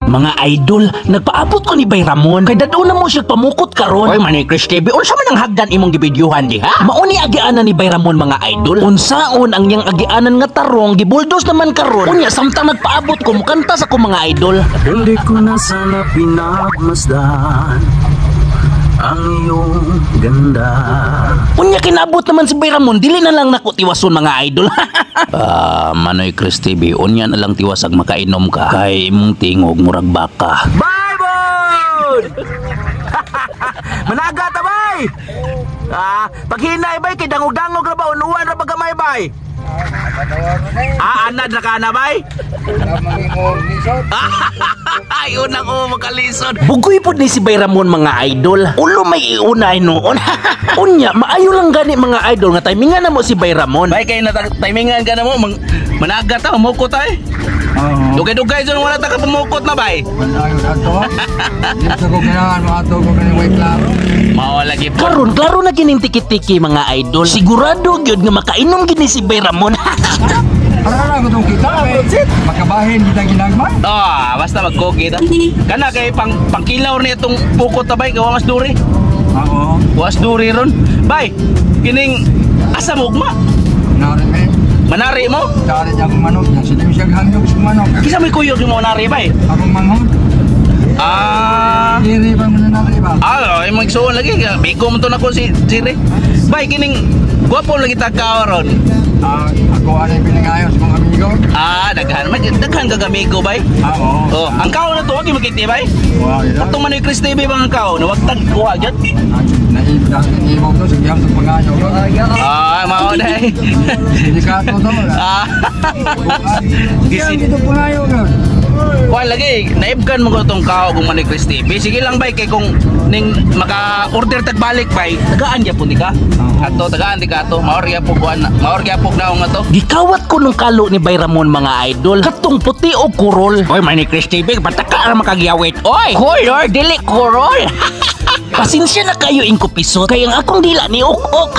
Mga idol, nagpaabot ko ni Bay Ramon. Kay daduna mo siya pamukot karon. Oy, Manny Chris TV, unsa man ang hagdan imong gibidyuhan diha? Mauni agianan ni Bay Ramon, mga idol. Unsaon ang iyang agianan nga tarong gibuldos naman karon. Unya samtang nagpaabot ko, mukanta sa ko, mga idol. Hindi ko na sana pinagmasdan ang iyong ganda. Unya kinabot naman si Bay Ramon, dili na lang nako tiwason, mga idol. Ah, Manoy Chris TV, unya na lang tiwasag makainom ka. Kay imong tingog murag baka. Bye, bon! Managa ta, bay! Ah, paghinay, bay, kay dangog-dangog ra ba, unuan ra ba gamay, bay? Ah, anad ra ka na, bay? Ay, unang o makalisod. Bugoy pod ni si Bay Ramon, mga idol. Ulo may iunay noon. Unya, maayo lang gani, mga idol, nga timingan na mo si Bay Ramon. Bay, kay na timingan ka na mo, mang, managa ta, humukot ay. Oo. Dugay-dugay dyan, wala ta ka pumukot na, bay. Wala yung ato. Dito ko kailangan mga ko kaning way klaro. Mao lagi po. Karon klaro na gining tiki-tiki, mga idol. Sigurado gyud nga makainom gini si Bay Ramon. Para lang itong kita. Eh. Makabahin kita ginagmay. Ah, basta magkogi ta. Kana kay pang pangkilaw ni itong pukot ta, bay, kay wa mas duri. Oo. Was duri ron. Bay, kining asa mo ugma? Nari eh. Manari mo? Dari niya akong manok. Yang silim siya hangyo sa manok. Kisa may kuyog yung manari, bay? Akong manghod. Ah, Diri pa man nari ba? ah, ay magsuon lagi. Biko mo to na ko si Jire. Bay, kining gwapo lagi ta ka ron. Ah, ako anay pinangayo sa mga amigo. Ah, daghan man daghan ka gamigo, bay. Ah, oo. Oh, ang kao na to wag makiti, bay. Wow, ila. Atong Manoy Chris TV bang ang kao na wag tag kuha gyud. Naib dahil imo to sa giyang sa pangayo. Ah, mao dai. Sindikato to. Ah, Giyang dito pangayo gyud. kuan lagi, naibgan mo ko tong kao kung Manoy Chris TV. Sige lang, bay, kay kung ning maka-order tag balik, bay, tagaan gyapon di ka. Ato tagaan di ka ato, maor gyapon kuan, maor gyapon naong ato. Gikawat ko nung kalo ni Bay Ramon, mga idol. Katong puti o kurol. Oy, Manoy Chris TV, pataka ra makagiyawit. Oy, color dili kurol. Pasensya na kayo, ingkupisot. Kaya ang akong dila ni ok-ok.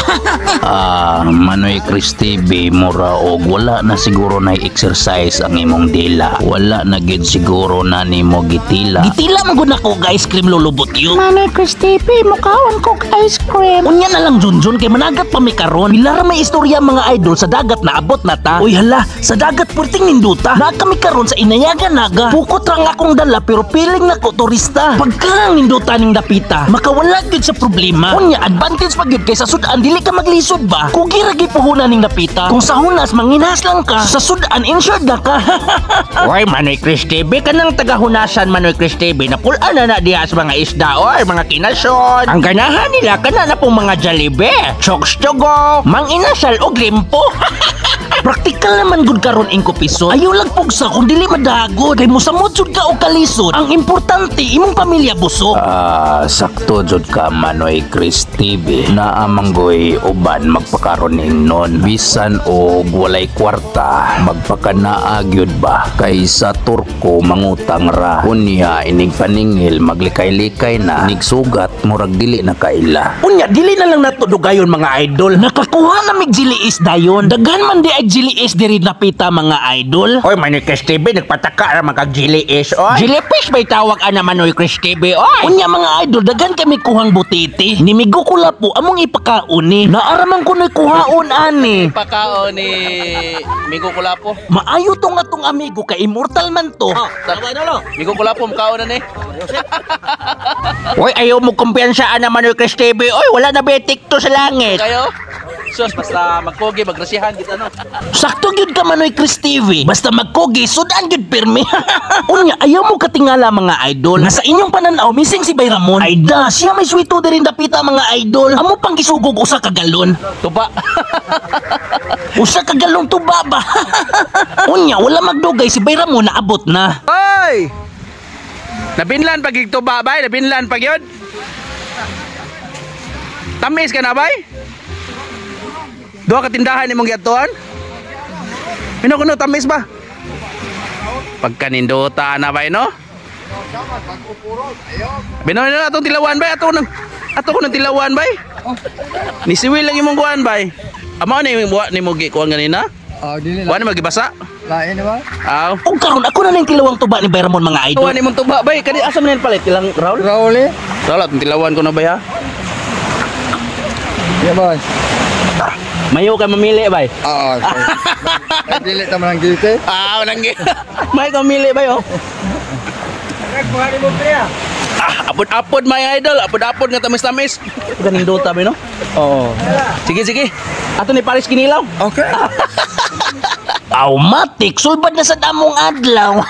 Ah, Manoy Chris TV, mura og wala na siguro na exercise ang imong dila. Wala na gid siguro na nimo gitila. Gitila man gud nako og ice cream, lulubot yun. Manoy Chris TV, mukaon kog ice cream. Unya na lang, Junjun, kay managat pa mi karon. Pila ra may istorya, mga idol, sa dagat na abot na ta. Uy hala, sa dagat perting ninduta. Na kami karon sa Inayagan, Naga. Pukot ra ang akong dala pero piling nako turista. Pagka ang ninduta ning dapita, makawala gyud sa problema. Unya advantage pa gyud kay sa sudan dili ka maglisod ba. Kugi ra gyud puhunan ning dapita. Kung sa hunas manginas lang ka, sa sudan insured na ka. Oy, Manoy Chris TV, kanang tagahunasan, Manoy Chris TV, napulaan na na diha sa mga isda, oy, mga kinasyon. Ang ganahan nila, kana na pong mga Jollibee, Chokes to go, Mang Inasal o Glimpo. Praktikal naman gud karon, ingkupisot. Ayaw lang pugsa kung dili madagod. Kay musamot jud ka og kalisod. Ang importante imong pamilya busog. Ah, sakto jud ka, Manoy Chris TV. Naamanggoy uban magpakaron nun. Bisan og walay kwarta, magpakanaa gyud ba kay sa Turko mangutang ra. Unya inig paningil maglikay-likay na, inig sugat murag dili na kaila. Unya, dili na lang nato dugayon, mga idol. Nakakuha na mig GLS dayon. Daghan man di ay GLS diri napita, mga idol. Oy, Manoy Chris TV, nagpataka ra magkag GLS, oy. Jellyfish may tawag ana, Manoy Chris TV, oy. Unya, mga idol, daghan kami kuhang butiti. Nimigo ko po among ipakaon ni. Naaraman ko na kuhaon ani. Pakaon ni Migo Kulapo. Maayo tong atong amigo kay immortal man to. Migo Kulapo, makaon na ni. Oy, ayaw mo kumpiyansa ana, Manoy Chris TV. Oy, wala na betik to sa langit. Kayo? Sus, basta magkogi, magrasihan kita no. Sakto gyud ka, Manoy Chris TV. Basta magkogi, sudan gyud pirmi. Unya, ayaw mo katingala, mga idol. Nga sa inyong pananaw, missing si Bay Ramon. Ay da, siya may swito diri dapita, mga idol. Amo pang gisugog usa ka galon. Tuba. Usa ka galon tuba ba? Unya, wala magdugay si Bay Ramon naabot na. Oy! Nabinlan pag tuba, bay, nabinlan pag yun. Tamis ka na, bay? Duha ka tindahan imong giadtuan? Mino kuno tamis ba? Pagkanindota na, bay, no? Bino na atong tilawan, bay, ato nang ato ko nang tilawan, bay. Ni siwil lang imong kuan, bay. Amo ni wa ni mo gi kuan ganina? Ah, dili Wa lang. ni magibasa? Lain ba? Aw. Ug karon ako na ning tilawang tuba ni Bay Ramon, mga idol. Tuwa ni mong tuba bay. Kani asa man palit ilang Raul? Raul eh. Raul, atong tilawan ko na bay ha. Yeah, boss. Mayo ka mamili bay. Ah, okay. Ay, dili ta man ang gite. Ah, walang gi. May ka mamili bay oh. Ah, apod-apod my idol, apod-apod nga tamis-tamis. Ganing dota bay no? Oo. Sige, sige. Ato ni Paris kinilaw. Okay. Automatic, sulbad na sa damong adlaw.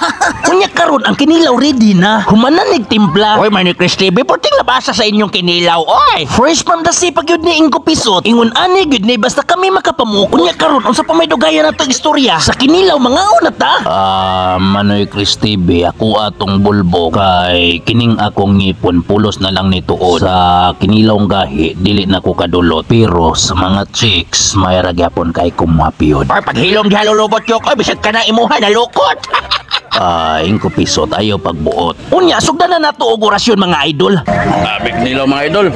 Unya karon ang kinilaw ready na. Humanan timpla. Oy, Manoy Chris TV, puting labasa sa inyong kinilaw, oy! Fresh from the sea pag yun ni Ingo Pisot. Ingon ani gyud ni basta kami makapamukot. Unya karon unsa pa may dugayan nato istorya sa kinilaw mga una ta. Ah, Manoy Chris TV, ako atong bulbo kay kining akong ngipon pulos na lang ni tuod. Sa kinilawng gahi dili na ko kadulot, pero sa mga chicks may ra gyapon kay kumapiyod. Oy, paghilom diha lulubot yok, oy, bisag ka na imuha, nalukot! Ah, ingko pisot ayaw pagbuot. Unya sugdan na nato og orasyon, mga idol. Sabi kinilaw mga idol.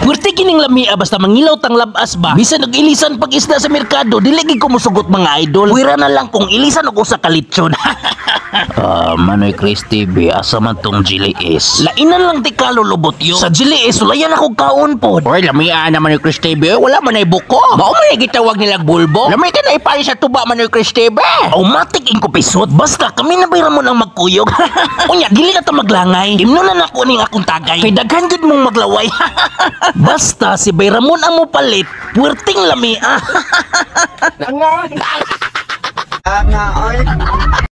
Puwerte kining lamia basta mangilaw tang labas ba. Bisan og ilisan pag isda sa merkado, dili gid ko mosugot, mga idol. Puwera na lang kung ilisan og usa ka litson. Ah, Manoy Chris TV, asa man tong GLS? Lainan lang di ka lulubot yo. Sa GLS sulayan ako kaon pod. Oy, lamia na Manoy Chris TV, oy, wala man ay buko. Mao man ay gitawag nilang bulbo. Lami ka na ipali sa tuba, Manoy Chris TV. Automatic ingko pisot. Basta kami na bayra mo nang magkuyog. Unya dili na ta maglangay. Imno na nako ning akong tagay. Kay daghan gud mong maglaway. Basta si Bay Ramon ang mopalit, puwerteng lamia.